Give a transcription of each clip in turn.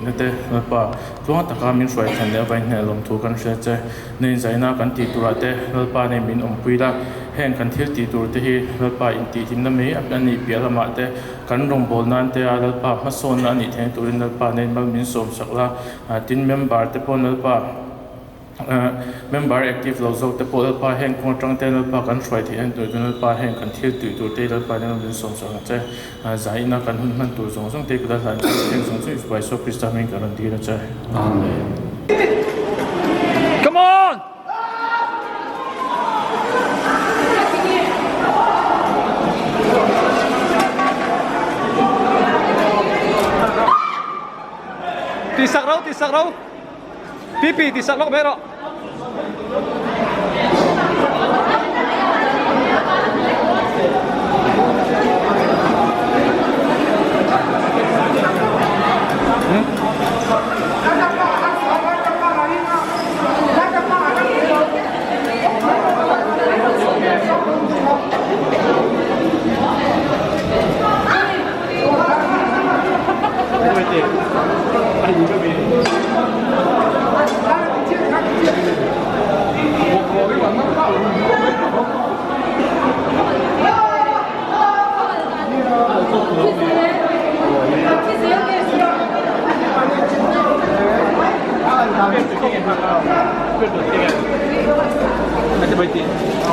hnihna te Lalpa tluang taka min hruai thlen leh avain hneh lawmthu kan hria che. Na inzaina kan tih turah te Lalpa nen min awmpui la, heng kan thil tih tur te hi Lalpa intihhlimna mai a nih piah lamah te kan rawngbâwl nan te a Lalpa hmasawnna a nih theihna turin Lalpa nen mal min sawmsak la, tin member te pawh Lalpa Member active lo zawk te pawh Lalpa heng kawng atang te Lalpa kan hruai theih an tur chuan Lalpa heng kan thil tih tur te Lalpa nen min sawm sak ang che. Zai ina kan hun hman tur zawng zawng te ka la hlan che heng zawng zawng i Isua Krista hming kan rawn dil a che. Amen. Come on! Ti sak ro, ti sak ro. Pipi ti sak lawk mai rawh.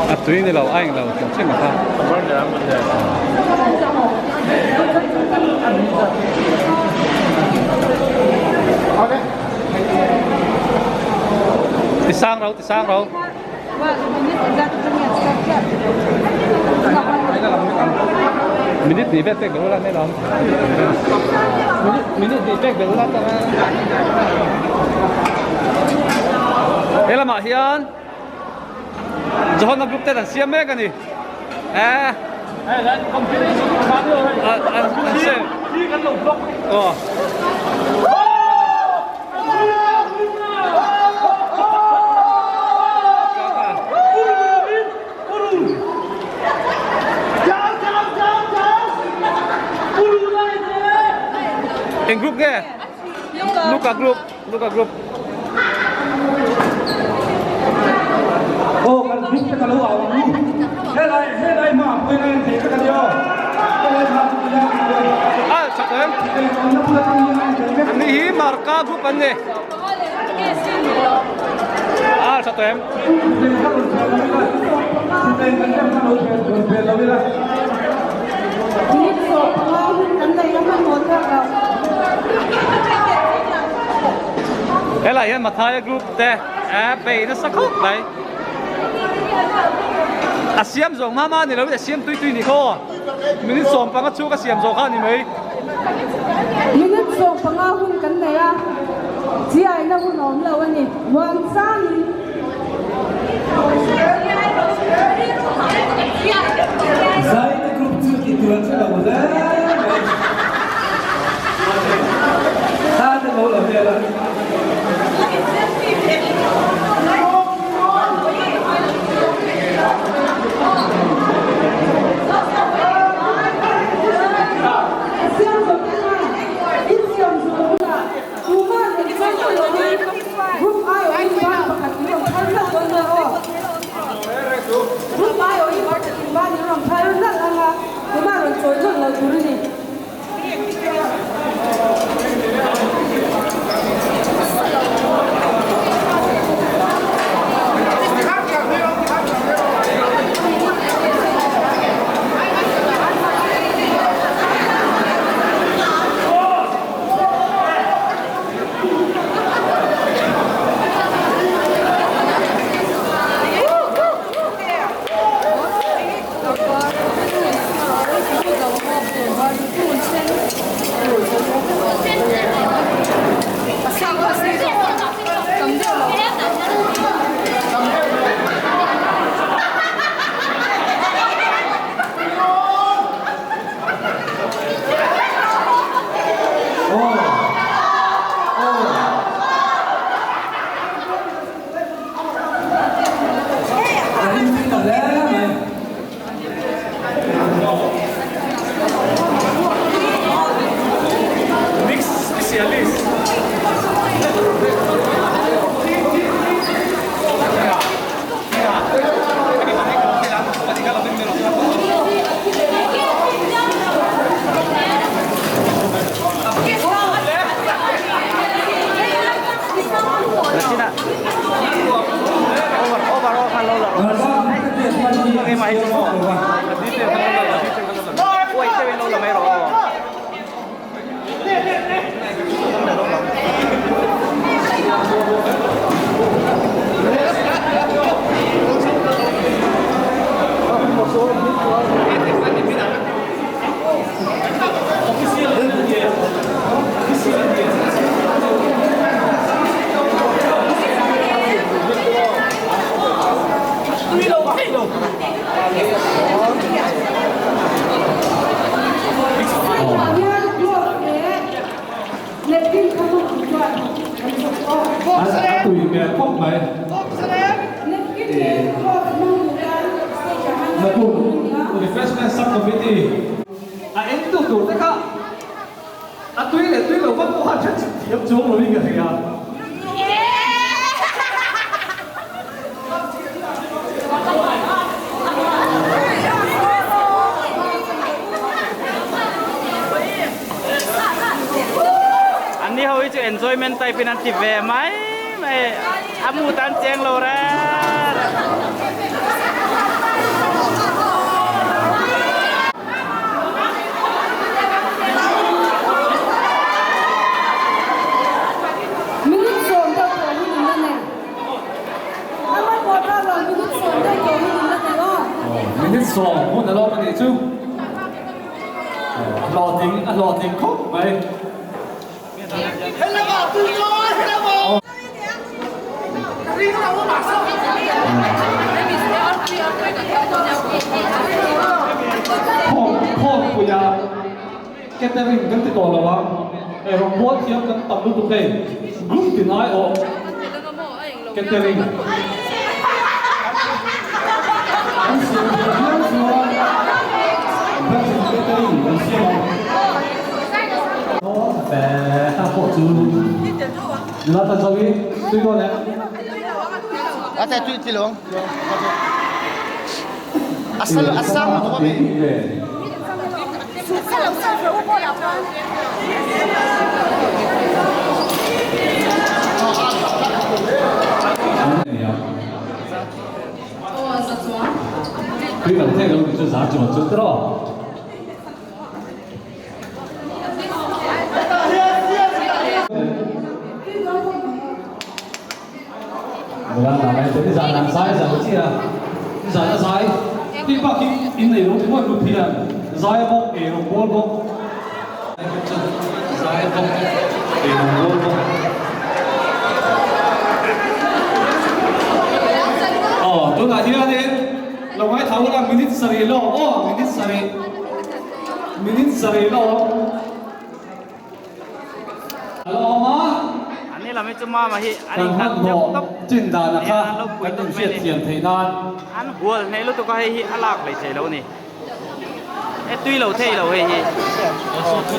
A tui ni lo a eng lo hrim hrim a kha. Ti sang ro, ti sang ro. Minute ni vel pek bel la ne lom. Minute ni pek bel la ta. He lamah hian Johana group ten an siam mek a ni. Eh. An siam. Oh. Eng group nge? Luka group. Luka group. Aw kan group te ka lo au ang u. Helai helai hma pawh in a en theih vek a nia aw. Helai hma chu ti a. A chak em? Ani hi Marka group an ni. A tha tawh em? Helai hian Mathaia group te eh bei nasa khawp mai. A siam zawng mah mah a ni lo, a siam tui tui ni khaw aw. Minute 15 chhung a siam zawh kha a ni mai. Minute 15 hun kan nei a, chiaina hun a awm lo a ni. Muangchangin. Zaite group chu tih tur an hre lo hle mai. Thla te lo la vel a. vak lo a. A tui hmel khawp mai. Nakuk Refreshment Sub-Committee a entu tur te kha a tui leh tui lo vak pawh a hre chhip thiam chuang lovin ka hria. An ni ho hi chu enjoyment type in an ti ve mai mai a mu tan cheng lo reng. Minute sawm deuh tawh hun in la nei. Amah pawh kha lo minute sawm deuh tawh hun in la nei aw. Minute sawm hun a lawm a nih chu. A hlawhtling a hlawhtling khawp mai. Khawmpuia catering kan ti tawh lo a, hei rawngbâwl thiam kan tam lutuk hei, group tin aiawh catering an siam theih viau chuan batch catering kan siam ang. Hna pawh chu nula tan zo i tui dawn em? A te tui ti lo ang. A sal a sang lutuk a mi. Tui lo thei lo ni chu za chuan chu tiraw. Tunah hianin lo ngaithla ula minute sarih lawk aw minute sarih. Minute sarih lawk a la awm a. An ni lam hi chu mama hi an Kan inkhat deuh hmanhmawh tawp chin dan a kha an lo pui kan tawp mai inhriat ni. thiam theih nan. An hual hneh lutuk a hei hi a lak hlei thei lo ni. E tui lo thei lo hei hi.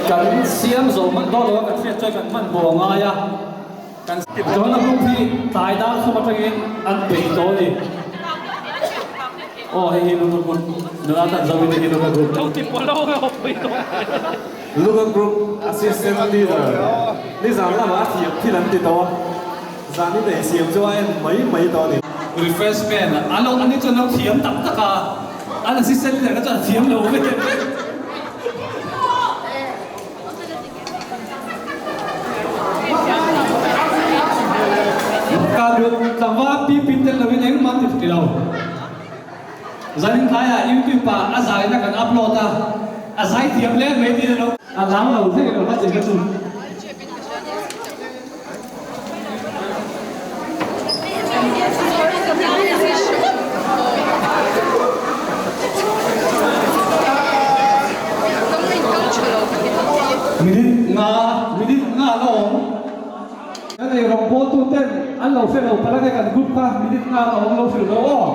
Kan siam zawh hman dawn lo a kan hriat chuan kan hmanhmawh a ngai a. Kan John a group hi tlai dar thum atangin an peih tawh a ni. Aw hei hi Luka group nula tan zo in hei hi Luka group. Luka group assistant leader nizan lamah a thiam thil an ti tawh a, zan in ei siam chu a en mai mai tawh a ni. Refreshment an lo ani chuan lo thiam tak tak a, an assistant leader kha chuan a thiam lo ve. Ka duh tlangval pi pi tel loin engmah ti ti lo. Zanin tlaiah YouTube ah a zaina kan upload a, a zai thiam hle mai tiin a lo. A lang lo thei lo kha che ka chu. Minute nga, minute nga a la awm. Kan ei rawng pawl tu ten an lo hre lo palh ange kan group kha minute nga a la awm lo hrilh lo aw.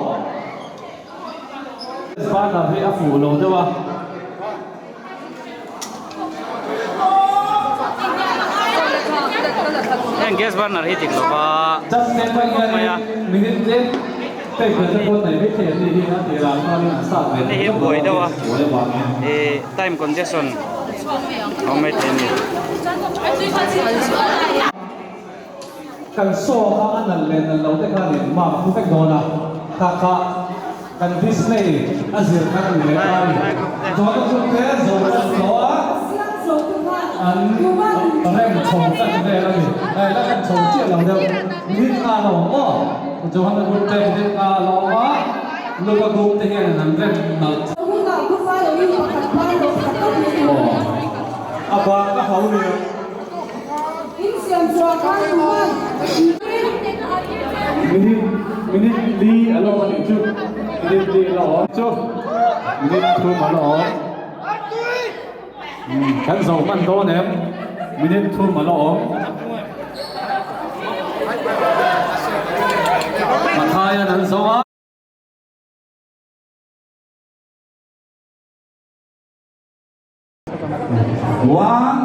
Banner hi a fuh lo deuh a. Heng gas burner hi dik lova mai a. Hei hi buai deuh a ih time congestion a awm mai thei a ni. Kan saw kha a nalh leh nalh lo te khanin mark a phu vek dawn a, kha kha. Kan display a zir kha a ni leh ta a ni. Zawhna chu te zawh tan tawh a, an rem chho tan vel a ni. Hei la rem chho chiah lo deuh. Minute nga a lo awm aw. Johana group te minute nga a lo awm a, Luka group te hian an rem nalh. A bang a hau ni ang. Minute minute li a lo awm anih chu minute li a lo awm chu minute thum a lo awm kan zo hman dawn em minute thum a lo awm Mathaian an zo a. One,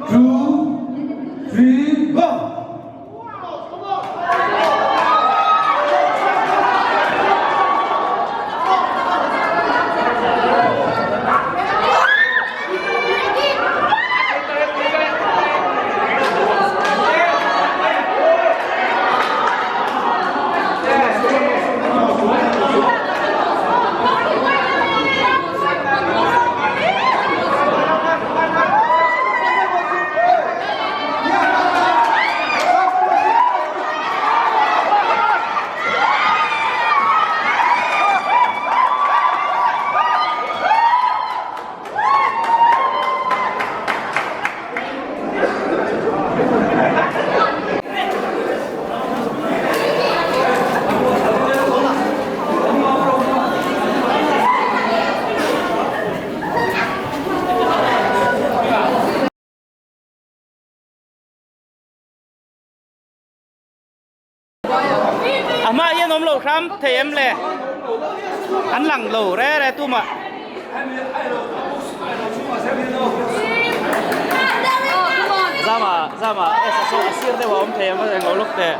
two, three, go! A hmaah hian awm lo hram thei em le? An lang lo re re tumah. Zama zama e sa saw a sir deuh a awm thei em a englo lawk teh.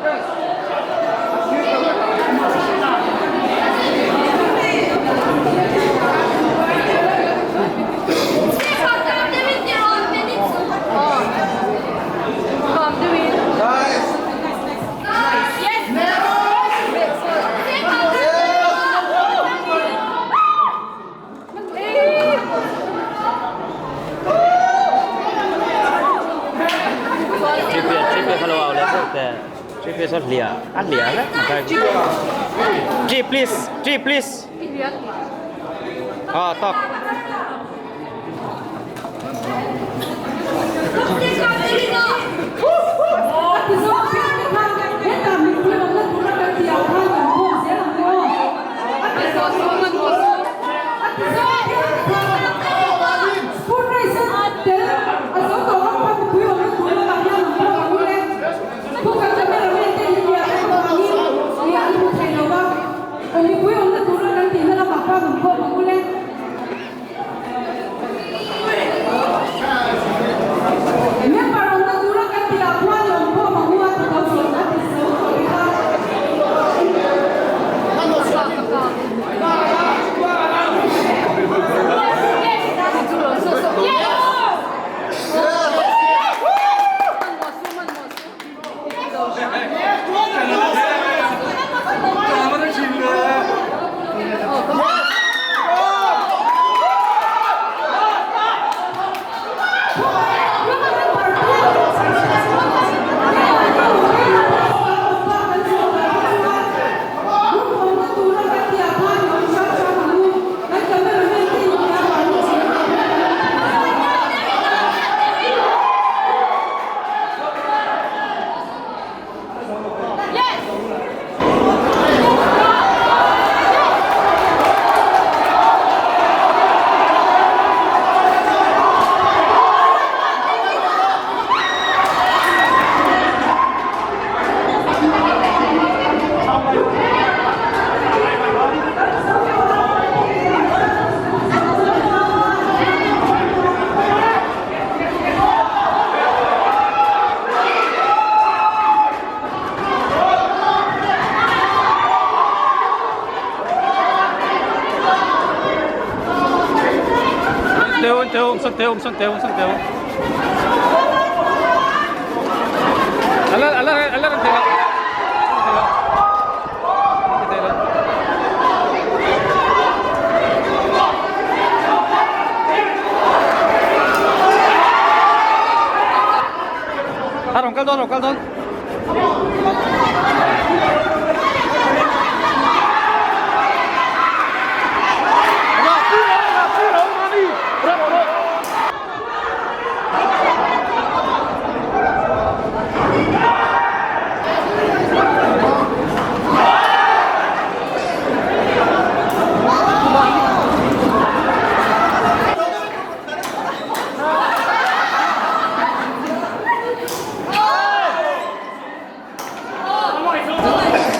G please G please Ah tak kal dawn, rawn kal dawn.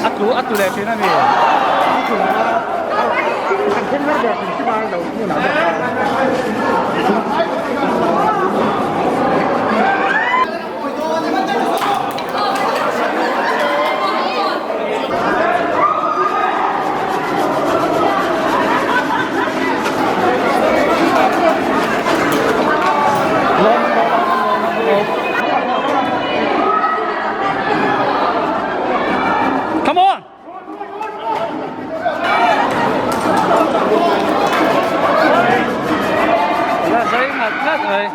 A tlu a tlu leh thin a ni. Come on! La zai ngat ngat mai.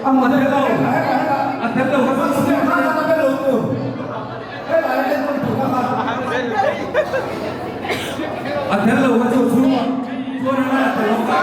A tel lo, a tel lo kha chu. A tel lo kha chu chhung chuan a la tel lo kha.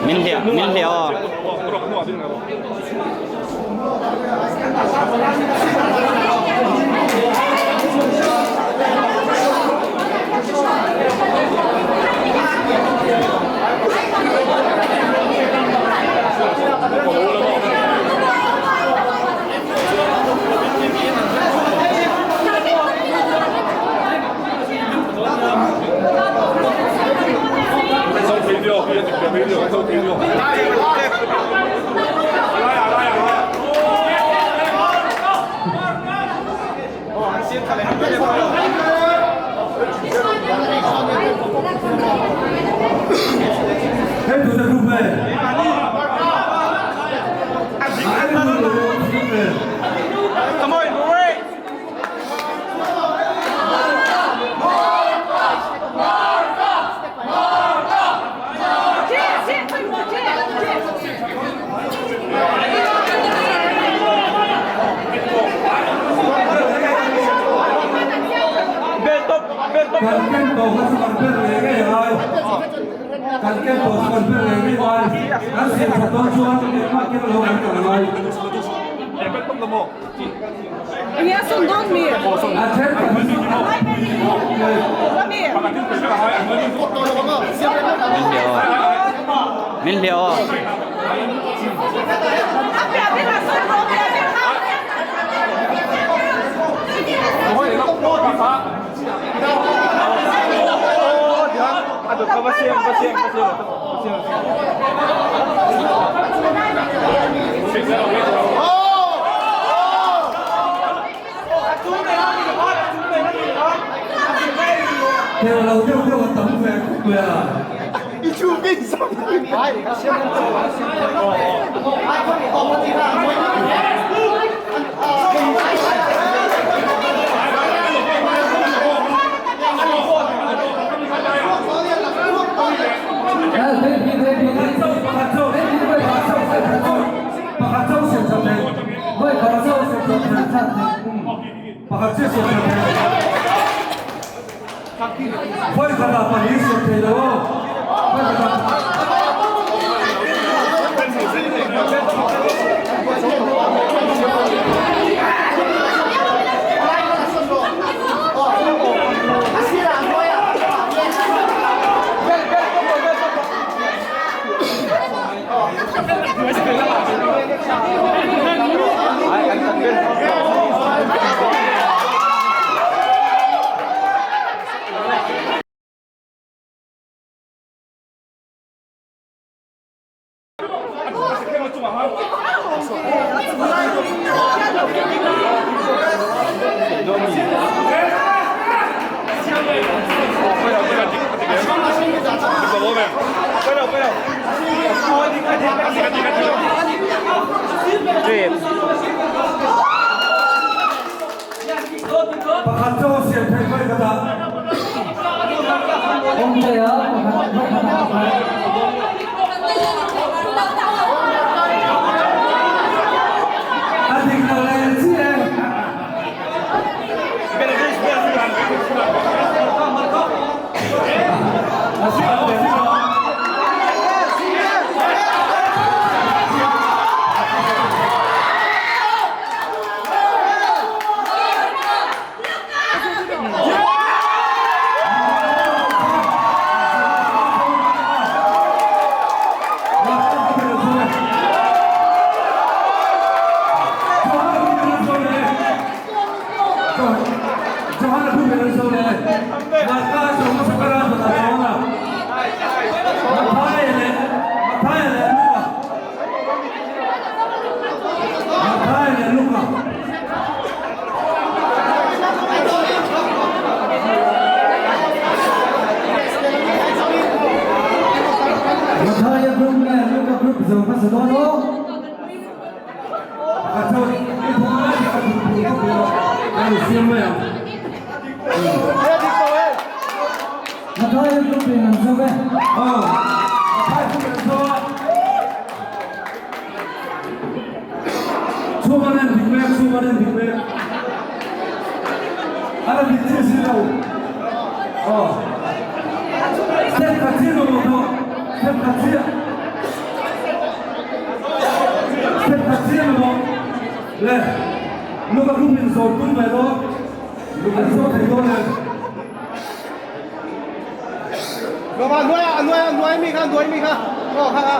Min hliah min hliah aw. Min hliah aw. zawk e. Aw, Mathai group an zo a. Chhum an en dik mek, chhum an en dik mek. A la dik chiah si lo. Aw. Step khat chiah mamawh tawh. Step khat chiah. Step khat chiah mamawh. Le, Luka group in zawm tum ve dawn. An zawm thei dawn em? Nuai nuai nuai nuai mi kha nuai mi kha aw kha kha.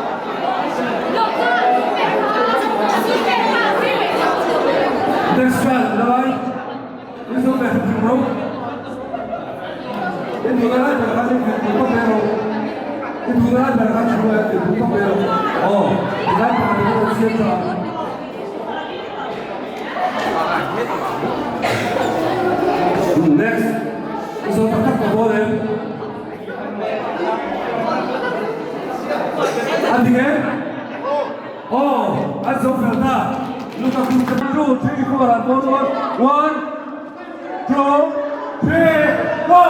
Next child lai in zo ve hrim ro. In duhna lai ber khan in duh tawp ve ro. In duhna lai ber khan thu in duh tawp ve ro. Aw, tilai pakhat in rawn siam tha. Next, zo tak tak ka dawn em? A dik em? Aw, an zo fel ta. Luka group te 2, 3, 4 an dawn dawn. 1, 2, 3, go!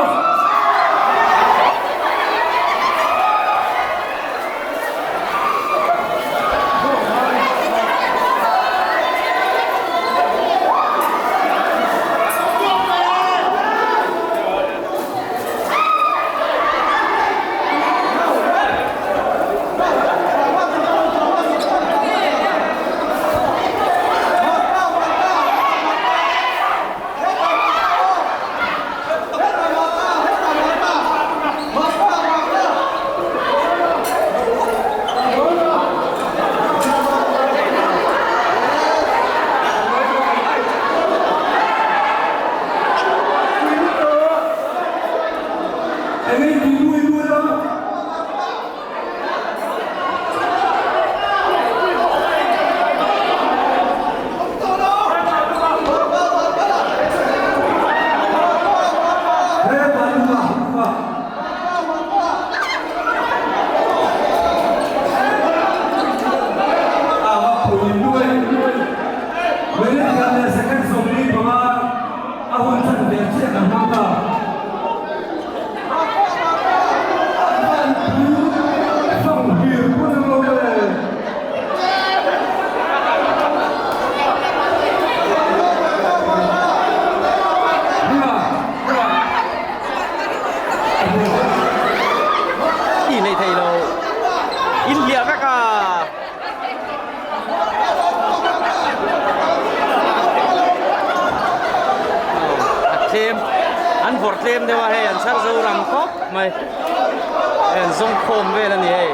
Eng ti lui lui a? Ti lei thei lo in hliah vek a. A tlem an vawrh tlem deuh a hei an chhar zo rang khawp mai hei an zawng khawm vel a ni hei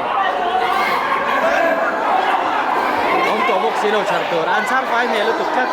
awm tawh bawk si lo chhar tur an chhar fai hmel lutuk tlat.